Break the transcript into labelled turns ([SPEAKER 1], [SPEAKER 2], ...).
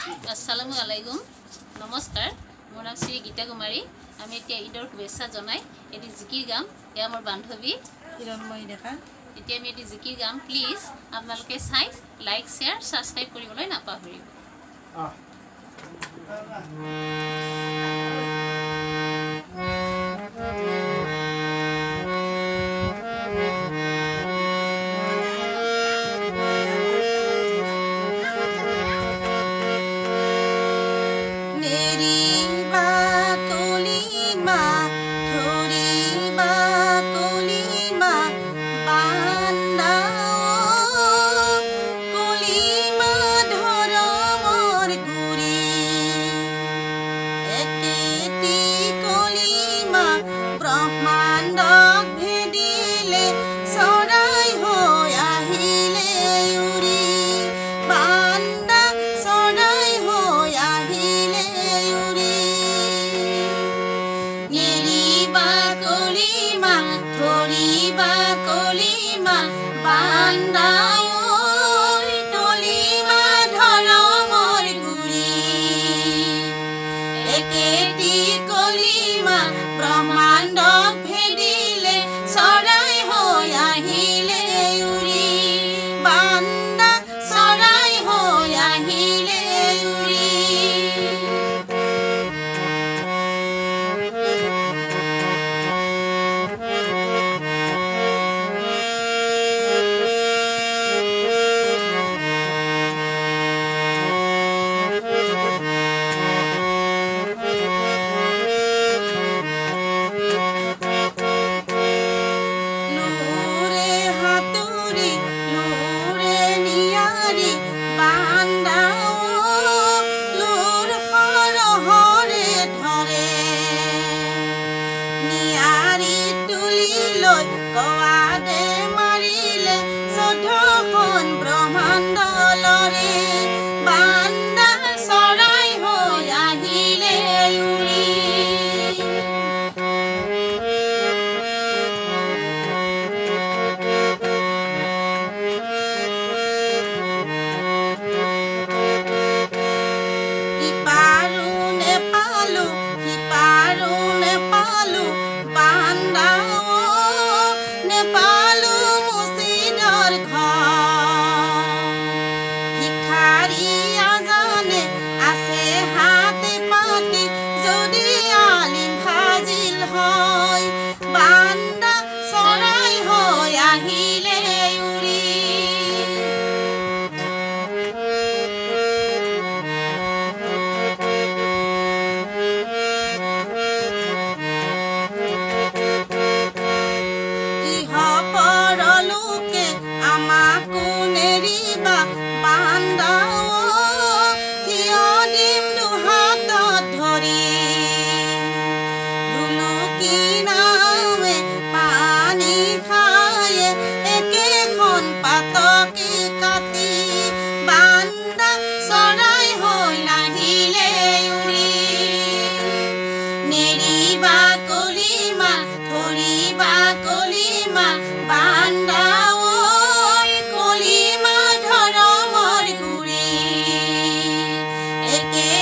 [SPEAKER 1] আসসালামু আলাইকুম, নমস্কাৰ। মোৰ নাম শ্ৰী গীতা কুমাৰী। আমি এতিয়া ঈদৰ শুভেচ্ছা জনাই এটি জিকিৰ গাম। এয়া মোৰ বান্ধৱী
[SPEAKER 2] হিৰণময়ী ডেকা।
[SPEAKER 1] এতিয়া আমি এটি জিকিৰ গাম, প্লিজ আপোনালোকে চাই লাইক, শ্বেয়াৰ, ছাবস্ক্ৰাইব কৰিবলৈ নাপাহৰিব।
[SPEAKER 2] নেৰিবা কলিমা, ধৰিবা কলিমা, বান্দা কলিমা ধৰমৰ গুৰি। একেটি কলিমা ব্ৰহ্মাণ্ডক ভেদিলে, চৰাই হৈ আহিলে উৰি। বান্দা চৰাই হৈ আহিলে উৰি। নেৰিবা কলিমা, ধৰিবা কলিমা, বান্দা কলিমা ধৰমৰ গুৰি। একেটি কলিমা ব্ৰহ্মাণ্ডক ভেদিলে, চৰাই হৈ আহিলে উৰি। বান্দা চৰাই হৈ আহিলে উৰি। লোৰে হাতুৰি, লোৰে নিয়াৰি, বান্দা লোৰ সৰহৰে ধৰে। নিয়াৰি তুলি লৈ কৱাদে মাৰিলে, 14খন ব্ৰহ্মাণ্ড লৰে। বান্দা চৰাই হৈ আহিলে উৰি। ইপাৰো নেপালো, সিপাৰো নেপালো, বান্দা নেপালো মছজিদৰ ঘৰ। ভিখাৰী আজানে আছে হাতে পাতি, যদি আলিম ফাজিল হয়, বান্দা চৰাই হৈ আহিলে উৰি। ইহ পৰলোকে আমাকো নেৰিবা, বান্দা থিয় দিম দুহাতত ধৰি। ঢুলুকি নাৱে পানী খায়ে, একেখন পাতকে কাটি। বান্দা চৰাই হৈ নাহিলে উৰি। নেৰিবা কলিমা, ধৰিবা কলিমা, বান্দা কলিমা ধৰমৰ গুৰি। একে